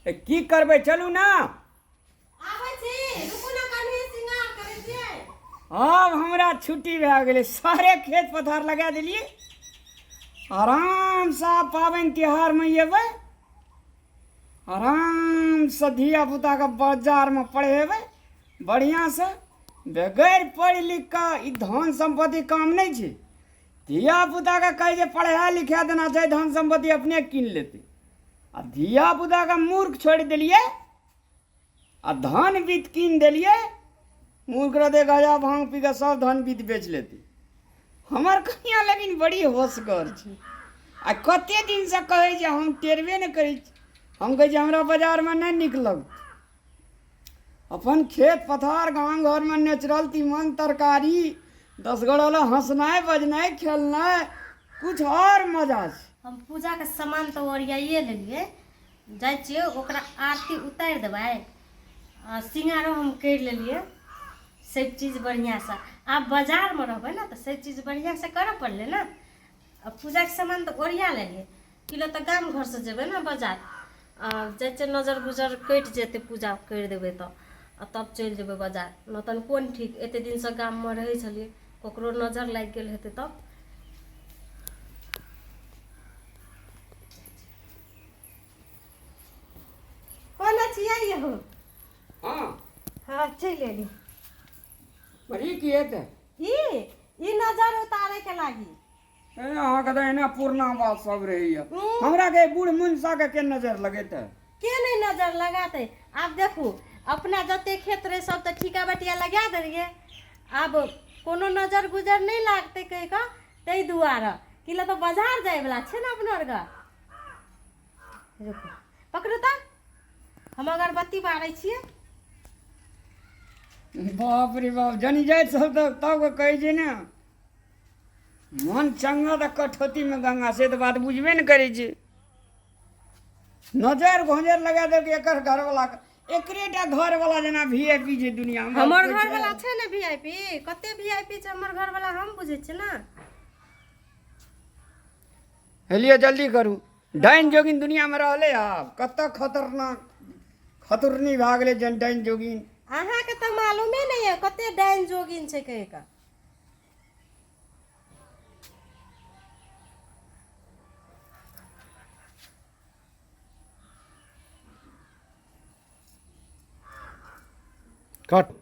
ए, की करबै चलू ने। आबै छी, रुकू ने कनि, सिंगार करै छियै। आब हमरा छुट्टी भए गेलै, सारे खेत पथार लगा देलियै, आरामसँ आब पाबनि तिहारमे एबै, आरामसँ धियापुताके बाजारमे पढ़ेबै बढ़िआँसँ। बगैर पढ़ि लिख कऽ ई धन सम्पत्ति काम नहि छै। धियापुताके कहै छै पढ़ा लिखा देना छै, धन सम्पत्ति अपने कीन लेतै। आ धियापुताके मूर्ख छोड़ि देलियै आ धन बीत कीन देलियै, मूर्ख रहतै गजा भाँग पी कऽ सब धन बीत बेच लेतै। हमर कनिया लेकिन बड़ी होशगर छै आ कते दिनसँ कहै छै, हम टेरबे नहि करै छी। हम कहै छी हमरा बाजारमे नहि नीक लगतै, अपन खेत पथार गाम घरमे नेचुरल तीमन तरकारी, 10 गोड़ा हँसनाइ बजनाइ खेलनाइ कुछ आओर मजा छै। हम पूजाके सामान तऽ ओरियाइए लेलियै, जाइ छियै ओकरा आरती उतारि देबै। आ सिंगारो हम करि लेलियै सब चीज बढ़िआँसँ। आब बाजारमे रहबै ने तऽ सब चीज बढ़िआँसँ करऽ पड़लै ने। आ पूजाके सामान तऽ ओरिया लेलियै, किलो तऽ गाम घरसँ जेबै ने बाजार, आ जाइ छियै नजर गुजर कटि जेतै, पूजा करि देबै तऽ आ तब चलि जेबै बाजार। नहि तहन कोन ठीक, एते दिनसँ गाममे रहै छलियै, ककरो नजर लागि गेल हेतै तब। कोना छियै यौ? हँ। हँ, चलि एली। बड़ी की हेतै? ई ई नजर उतारे के लागी। ए, अहाँके तऽ एना पुरना बात सब रहैया। हमरा के बूढ़ मुनसा के के नजर लगेतै? के नहि नजर लगातै? आब देखू, अपना जते खेत रहै सब तऽ ठीका बटिया लगा देलियै, आब कोनो नजर गुजर नहि लागतै कहि कऽ, ताहि दुआरे कि लऽ तऽ बाजार जायवला छै ने अपनो आरके। रुकू, पकड़ू तऽ हम अगरबत्ती बारै छियै। बाप रे बाप, जनी जाइत सब तऽ तब कहै छै ने मन चंगा तऽ कठौतीमे गंगा, से तऽ बात बुझबे ने करै छै। नजर घोंजर लगा देलकै एकर घरवला के, एकरे टा घरवला जेना वी I P छै दुनिया मे। हमर घरवला छै ने वी I P, कते वी I P छै हमर घरवला, हम बुझै छियै ने। हेलिए जल्दी करू, डाइन जोगिन दुनियामे रहलै। आब कतऽ खतरनाक खतुरनी भए गेलै जन डाइन जोगिन। अहाँके तऽ मालूमे नहि यऽ कते डाइन जोगिन छै कहि कऽ। कट।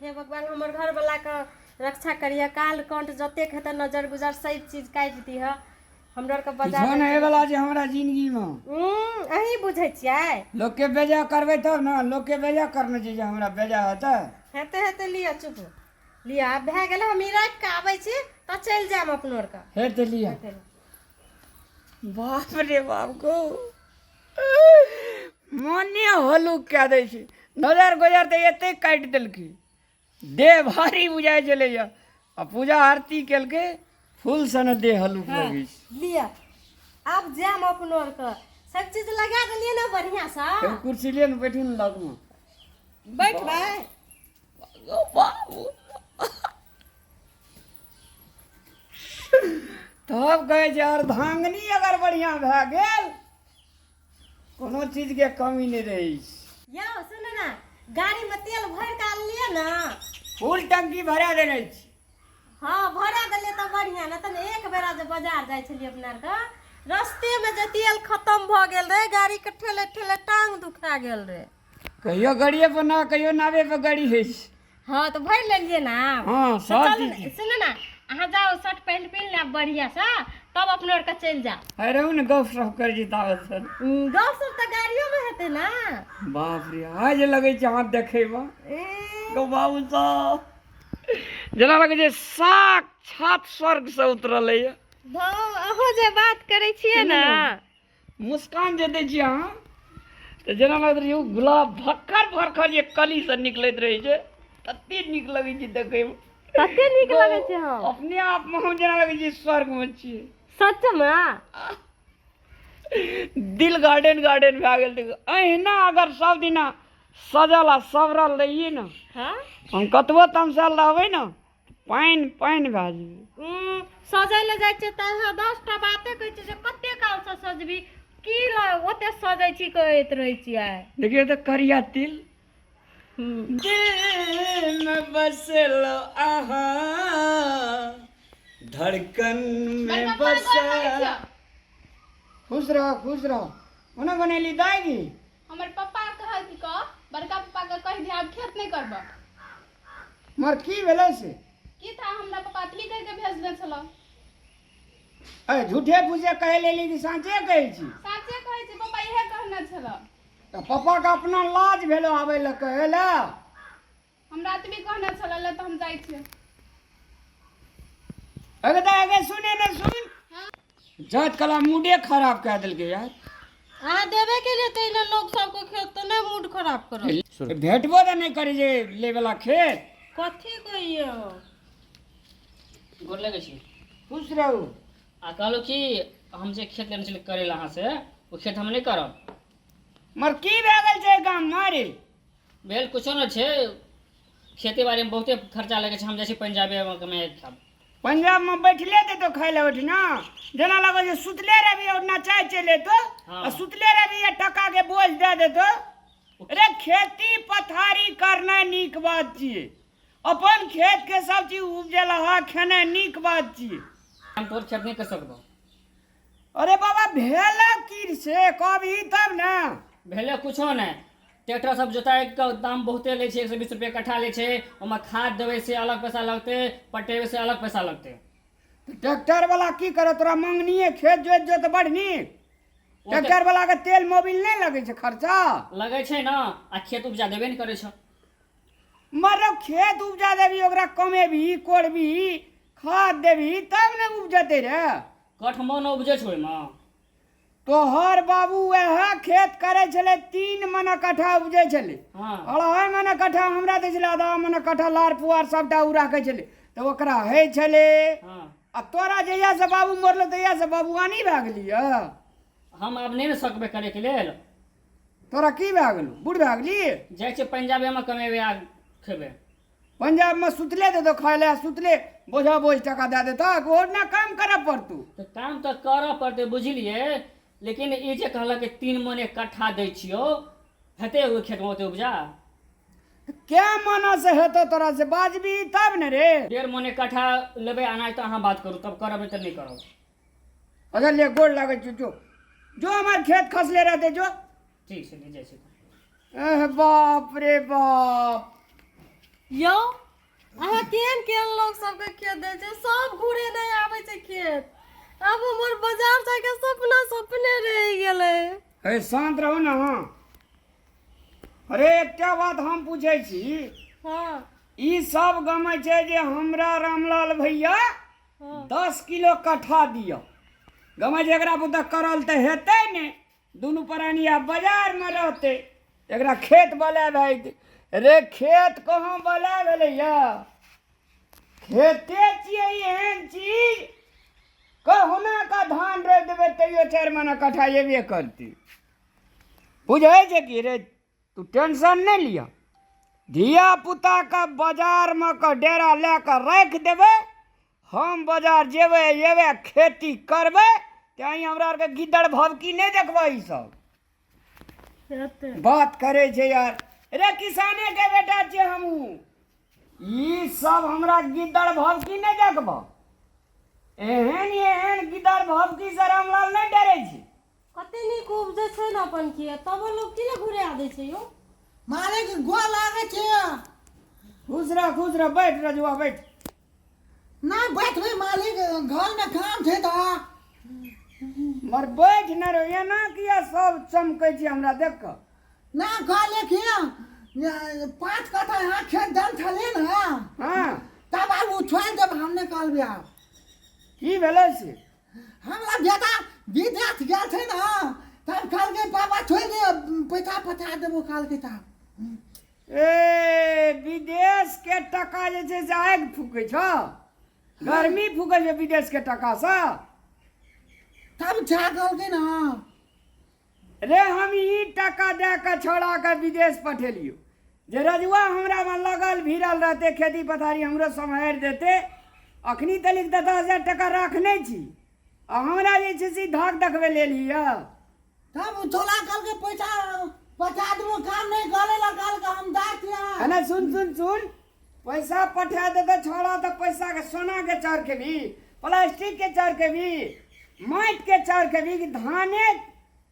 हे भगवान, हमर घरवलाके रक्षा करिह, काल कंठ जतेक हेतै नजर गुजर सब चीज काटि दिह। हमरा आरके बाजार किछो नहि होइवला छै हमरा जिंदगीमे। अहीं बुझै छियै। लोकके बेजा करबै तब ने, लोकके बेजा करने छै जे हमरा बेजा हेतै। हेतै हेतै, लिअ चुप, लिअ आब भए गेलै। हम ई राखि कऽ आबै छी तऽ चलि जायब अपनो आरके। हेतै, लिअ। बाप रे बाप गो, मोने हल्लुक कए दै छै। नजर गुजर तऽ एते काटि देलकै, देह भारी बुझाइ छलैया, आ पूजा आरती केलकै फूल सन देह हल्लुक लगै छै। लिअ आब जायब अपनो आरके, सब चीज लगा देलियै ने बढ़िआँसँ। एगो कुर्सी लिअ ने, बैठू ने लगमे। बैठबै। बाबू, तब कहै छै अर्धांगिनी अगर बढ़िआँ भए गेल, कोनो चीजके कमी नहि रहै छै। यौ सुनू ने, गाड़ीमे तेल भरि कऽ आनलियै ने? फुल टंकी भरा देने छी। हँ, भरा देलियै तऽ बढ़िआँ, नहि तऽ एक बेरा जे बाजार जाइ छलियै अपना आरके, रस्तेमे जे तेल खतम भऽ गेल रहै, गाड़ीके ठेले ठेले टांग दुखा गेल रहै। कहियो गाड़िए पर ना, कहियो नावे पर गाड़ी होइ छै। हँ, तऽ भरि लेलियै ने आब? हँ, तऽ सब चलू चीज। ने, सुनू ने, अहाँ जाउ, शर्ट पैंट पहिन लेब बढ़िआँसँ, तब अपनो आरके चलि जाउ। अरे रहू ने, गप सप करै छी ताबत सर। गप सप तऽ गाड़ियोमे हेतै ने। बाप रे, आइ जे लगै छै हाथ देखैमे ए, गौ बाबू साहब, जेना लगै छै साक्षात स्वर्गसँ उतरल होइए। धौ, अहूँ जे बात करै छियै ने। मुस्कान जे दै छियै अहाँ तऽ जेना लगैत रहै छै ओ गुलाब भक्कर भरखर जे कलीसँ निकलैत रहै छै, तते नीक लगै छै देखैमे। कते नीक लगै छै। हम अपने आपमे हम जेना लगै छै स्वर्गमे छियै। सचमे। दिल गार्डन गार्डन भए गेल। देखू, अहिना अगर सब दिना सजल आ सवरल रहियै ने, हम कतबो तमसायल रहबै ने, पानि पानि भए जेबै। सजै लए जाइ छियै तऽ अहाँ 10टा बाते कहै छियै जे कते कालसँ सजबी, की ओते सजै छी कहैत रहै छियै। देखियौ तऽ करिया तिल। दिल में बसल अहाँ, धड़कन में बसल। खुश रहो, खुश रहो। ओना बनेली दाइ गी? हमर पप्पा कहल कि कह बड़का पप्पा के कहि दिहे आब खेत नहि करब। मर की भेलै से? की था, हमरा पप्पा अतबी कहि के भेजने छलऽ। अरे झूठे फूसे कहे लेली कि साँचे कहै छी? साँचे कहै छी पप्पा, इहे कहने छलऽ। तऽ पप्पा के अपना लाज भेलो आबै लए कहै लए? हमरा अतबी कहने छलऽ ले, तऽ हम जाइ छियै। अगे तऽ अगे सुने ने सुन, जात कला मूडे खराब कए देलकै यार। अहाँ देबे के लिए तै लोग सबके खेत तऽ नहि मूड खराब करब। भेटबो तऽ नहि करै जे लेवला खेत। कथी कहियो? गोर लगै छी। खुश रहू। आ कहलहुँ कि हम जे खेत लेने छलियै करै लए अहाँसँ, ओ खेत हम नहि करब। मर की भए गेल छै गाम मारे? भेल कुछो नहि छै, खेती बाड़ीमे बहुते खर्चा लगै छै। हम जाइ छी पंजाबे कमाए खायब। पंजाबमे बैठले देतो खाय लए ओहिठिना, जेना लगै छै सुतले रहबी, ओहिठिना चाय चलि एतो। हाँ। आ सुतले रहबी आ टका के बोझ दए देतो। रे खेती पथारी करनाइ नीक बात छियै, अपन खेत के सब चीज उपजेलहा खेनाइ नीक बात छियै। हम तोर खेत नहि कर सकबो। अरे बाबा, भेल की से कहबही तब ने। भेलै कुछो नहि, ट्रैक्टर सब जोताइके दाम बहुते लै छै, 120 रुपये कट्ठा लै छै। ओहिमे खाद देबै से अलग पैसा लगतै, पटेबै से अलग पैसा लगतै। ट्रैक्टर वाला की करत तोरा? मंगनीये खेत जोति जोत बड़ नीक। ट्रैक्टर वाला के तेल मोबिल नहि लगै छै खर्चा? लगै छै ने, आ खेत उपजा देबे नहि करै छै। मतलब खेत उपजा देबही, ओकरा कमेबही कोड़बही, खाद देबही, तब ने उपजतै रे। कठमो ने उपजै छै ओहिमे। तोहर बाबू वएह खेत करै छलै, 3 मना कट्ठा उपजै छलै। हाँ। 2.5 मना कट्ठा हमरा दै छलै, आधा मना कट्ठा लार पुआर सबटा ओ राखै छलै, तऽ ओकरा होइ छलै। हाँ। आ तोरा जहियासँ बाबू मरलो तहियासँ बाबुआनी भए गेलियै। हम आब नहि ने सकबै करैके लेल। तोरा की भए गेलौ, बूढ़ भए गेली? जाइ छियै पंजाबेमे कमेबै आ खेबै। पंजाबमे सुतले देतौ खाय लए, सुतले बोझा बोझ टका दए देतौ, ओना काम करऽ पड़तौ। तऽ काम तऽ करऽ पड़तै, बुझलियै, लेकिन ई जे कहलक कि 3 मन एक कट्ठा दै छियौ, हेतै ओहि खेतमे ओते उपजा? क्या मना से हेतौ तोरा से बाजबी तब ने रे। 1.5 मन एक कट्ठा लेबै अनाज तऽ अहाँ बात करू, तब करब, नहि तऽ नहि करब। अच्छा ले, गोड़ लागै छियौ, जो जो हमर खेत खसले रहतै जो। ठीक छै, ले जाइ छी। एह बाप रे बाप। यौ, अहाँ केहन केहन लोग सबके खेत दै छै, सब घुरे नहि आबै छै खेत। आब हमर बाजार जाके सपना सपने रहि गेलै। हे शान्त रहू ने अहाँ। अरे एकटा बात हम पूछै छी। हाँ। ई सब गमै छै जे हमरा रामलाल भैया हाँ। 10 किलो कट्ठा दिअ, गमै छै एकरा बुते करल तऽ हेतै ने, दुनू प्राणी आब बाजारमे रहतै, एकरा खेत बला भए जेतै। रे खेत कहाँ बला भेलैया? खेते छियै एहन चीज, कहुना कऽ धान रोपि देबै तैयो 4 महीना कट्ठा एबे करतै। बुझै छै कि रे, तू टेंशन नहि लिअ, धिया पुताके बाजारमे कऽ डेरा लए कऽ राखि देबै, हम बाजार जेबै एबै खेती करबै। तैँ हमरा आरके गिद्दड़ भभकी नहि देखबै। ई सब बात करै छै यार। रे किसाने के बेटा छियै हमहूँ, ई सब हमरा गिद्दड़ भभकी नहि देखबह। एहन एहन गिद्दड़ भभकी से रामलाल नहि डरै छै। कते नीक उपजै छै ने अपन खेत, तबो लोक की लए घुरा दै छै यौ? मालिक, गोर लागै छै। खुश रह, खुश रह, बैठ रजुआ बैठ। ना बैठबै मालिक, घरमे काम छै तऽ। मर बैठ न रो, एना किया सब चमकै छी हमरा देख कऽ? ना कहलियै कि 5 कट्ठा यहाँ खेत दल छलै ने। हाँ। तब आब ओ छोड़ि देब, हम नहि कहलबै आब। की भेलै से? हमरा बेटा विदेश गेल छै ने, तब कहलकै बाबा छोड़ि दे, पैसा पठा देबो कहलकै तब। ए विदेश के टका जे छै से आगि फूकै छौ, गर्मी फूकै छै विदेश के टका सँ। तब जा कहलकै ने। रे हम ई टका दए कऽ छौड़ा के विदेश पठेलियौ जे रजुआ हमरा मे लगल भिड़ल रहते, खेती पथारी हमरो सम्हारि देते। अखनी तलिक तऽ 10,000 टका राखने छी, आ हमरा जे छै से धाक देखबै लेल यऽ। तब छोला कहलकै पैसा पठा देबो काम नहि करे ला कहलकै हम जाइ छियै। अने सुन सुन सुन, पैसा पठा देते छोड़ा तऽ पैसा के सोना के चाउर खेबी, प्लास्टिक के चाउर खेबी, माटि के चाउर खेबी कि धाने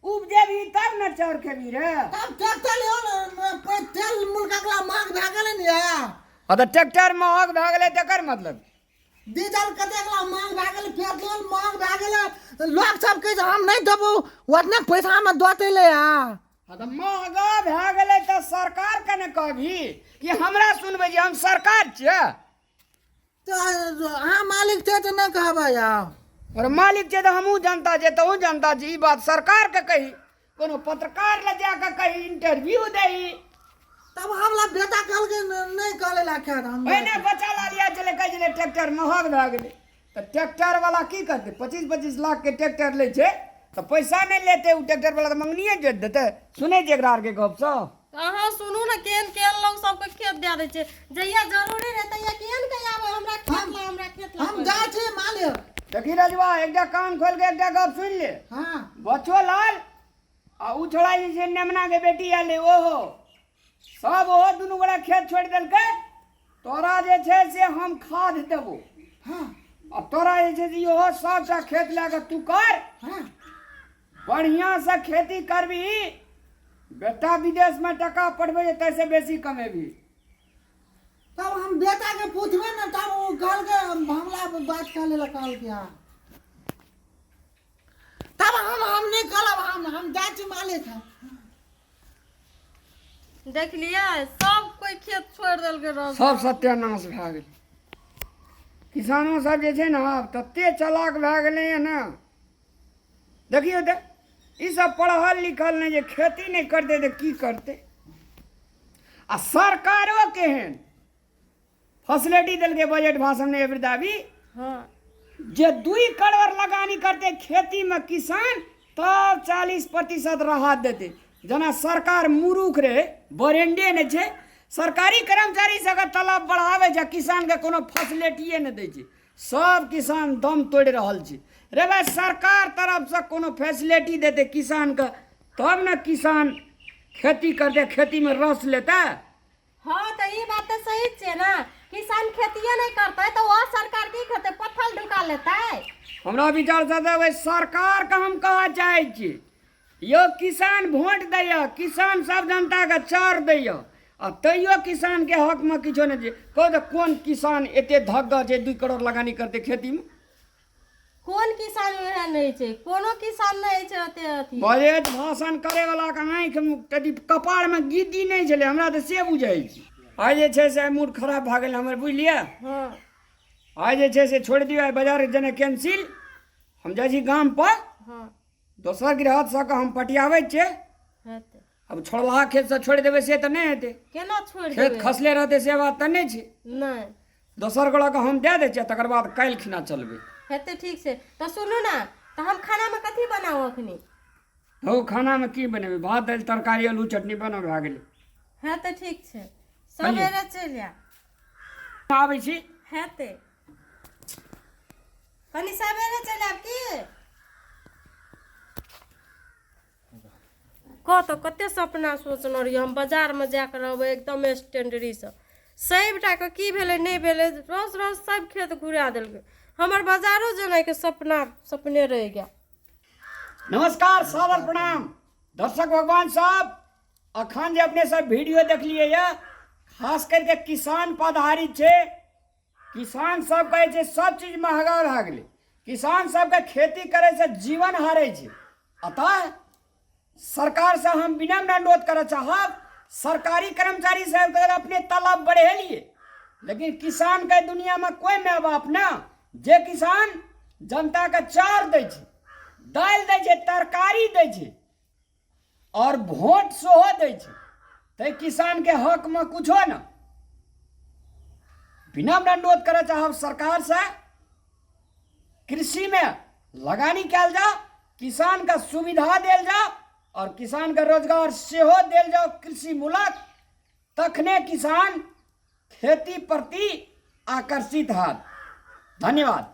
उपजेबी तब ने चाउर खेबी रे। तब ट्रैक्टर लियो ने, तेल मुल्का के महग भए गेलै ने। हँ तऽ ट्रैक्टर महग भए गेलै तकर मतलब डीजल कतेक ला महग भए गेलै, पेट्रोल महग भए गेलै, लोक सब कहै छै हम नहि देबौ ओतने पैसामे दऽ देलै। हँ तऽ महगा भए गेलै तऽ सरकारके ने कहबी कि हमरा सुनबै जे हम सरकार छियै। तऽ अहाँ मालिक छियै तऽ नहि कहबै आब? और मालिक छियै तऽ हमहूँ जनता छियै, तहूँ जनता छी। ई बात सरकारके कही, कोनो पत्रकार लए जाकऽ कही, इंटरव्यू दही। तब हमरा बेटा कहलकै नहि कहले ला खेत हम। पहिने बच्चा लाल याद छलै, कहै छलै ट्रैक्टर महग भए गेलै तऽ ट्रैक्टर वाला की करतै? 25-25 लाख के ट्रैक्टर लै छै तऽ पैसा नहि लेतै ओ ट्रैक्टर वाला तऽ मंगनिए जोति देतै। सुनै छियै एकरा आरके गप सब? तऽ अहाँ सुनू ने, केहन केहन लोग सबके खेत दए दै छै, जहिया जरूरी रहै तहिया केहन के आबै हमरा खेत ला, हमरा खेत ला। हम जाइ छी मालिक। देखी रजवा, एकटा कान खोलि के एकटा गप सुनि ले। हँ। बच्चो लाल आ ओ छोड़ा जे छै नेमना के बेटी आयल ओहो सब ओहो दुनू गोरा खेत छोड़ि देलकै। तोरा जे छै से हम खाद देबो। हँ। आ तोरा जे छै से इहो सबटा खेत लए कऽ तू कर। हँ। बढ़िआँसँ खेती करबही बेटा, विदेशमे टका पठबै छै ताहिसँ बेसी कमेबही। तब हम बेटाके पूछबै ने, तब ओ कहलकै हमरा बात कह लेलक, कहलकै हँ। तब हम नहि करब, हम जाइ छी मालिक। देखलियै, सब कोई खेत छोड़ि देलकै रह। सब सत्यानाश भए गेलै। किसानो सब जे छै ने आब तते चलाक भए गेलैए ने। देखियौ तऽ ई सब पढ़ल लिखल नहि जे खेती नहि करतै तऽ की करतै? आ सरकारो केहन फैसिलिटी देलकै बजट भाषणमे वृद्धावी हँ जे 2 करोड़ लगानी करतै खेतीमे किसान तब 40% राहत देतै। जेना सरकार मुरुख रहै, बरेंडे नहि छै। सरकारी कर्मचारी सबके तलब बढ़ाबै छै, किसानके कोनो फैसिलिटिए नहि दै छै। सब किसान दम तोड़ि रहल छै। रे भाइ, सरकार तरफसँ कोनो फैसिलिटी देतै किसानके तब ने किसान खेती करतै, खेतीमे रस लेतै। हँ तऽ ई बात तऽ सही छै ने, किसान खेतिए नहि करतै तऽ ओ सरकार की खेतै? पत्थल ढुका लेतै। हमरा विचारसँ तऽ ओहि सरकारके हम कहऽ चाहै छी, यौ किसान वोट दैए, किसान सब जनताके चाउर दैए आ तैयो किसानके हकमे किछो नहि छै। कहू तऽ कोन किसान एते धग्गर छै 2 करोड़ लगानी करतै खेतीमे? कोन किसान एहन नहि छै? कोनो किसान नहि छै ओते अथी। बजट भाषण करैवलाके आँखि कथी कपारमे गिद्दी नहि छलै, हमरा तऽ से बुझै छै। आइ जे छै से आइ मूड खराब भए गेल हमर, बुझलियै? हँ। आइ जे छै से छोड़ि दियौ, आइ बाजार जेनाइ कैंसिल। हम जाइ छी गामपर। हँ। दोसर गृहस्थ सबके हम पटियाबै छियै। हेतै। आब छोड़लाहा खेतसँ छोड़ि देबै से तऽ नहि हेतै। केना छोड़ि खेत देबै? खसले रहतै से बात तऽ नहि छै। नहि। दोसर गोड़ाके हम दए दै छियै, तकर बाद काल्हि खिना चलबै। हेतै, ठीक छै। तऽ सुनू ने, तऽ हम खानामे कथी बनाउ अखनी? हौ, खानामे की बनेबै? भात दालि तरकारी आलू चटनी बनाउ, भए गेलै। हेतै, ठीक छै, सवेरे चलि आयब। आबै छी। हेतै, कनि सवेरे चलि आयब। की कह तऽ कते सपना सोचने रहियै, हम बाजारमे जाकऽ रहबै एकदम स्टैंडरीसँ। सबटाके की भेलै नहि भेलै, रोज रोज सब खेत घुरा देलकै। हमर बाजारो जेनाइके सपना सपने रहि गेल। नमस्कार, सादर प्रणाम दर्शक भगवान साहब। अखन जे अपने सब वीडियो देखलिए ये खास करके किसान पर आधारित छै। किसान सब कहै छै सब चीज महगा भए गेलै, किसान सबके खेती करै से जीवन हारै छै। अतः सरकार से हम विनम्र अनुरोध करऽ चाहब, सरकारी कर्मचारी सबके अपने तलब बढ़ेलिए, लेकिन किसान के दुनिया में कोई माय बाप ना जे किसान जनता के चाउर दै छै, दालि दै छै, तरकारी दै छै और वोट सेहो दै छै, तै किसान के हक में कुछो न। विनम्र अनुरोध करऽ चाहब सरकार से, कृषि में लगानी कयल जाओ, किसान के सुविधा देल जाओ और किसान के रोजगार सेहो देल जाओ कृषि मूलक, तखने किसान खेती प्रति आकर्षित हत। धन्यवाद।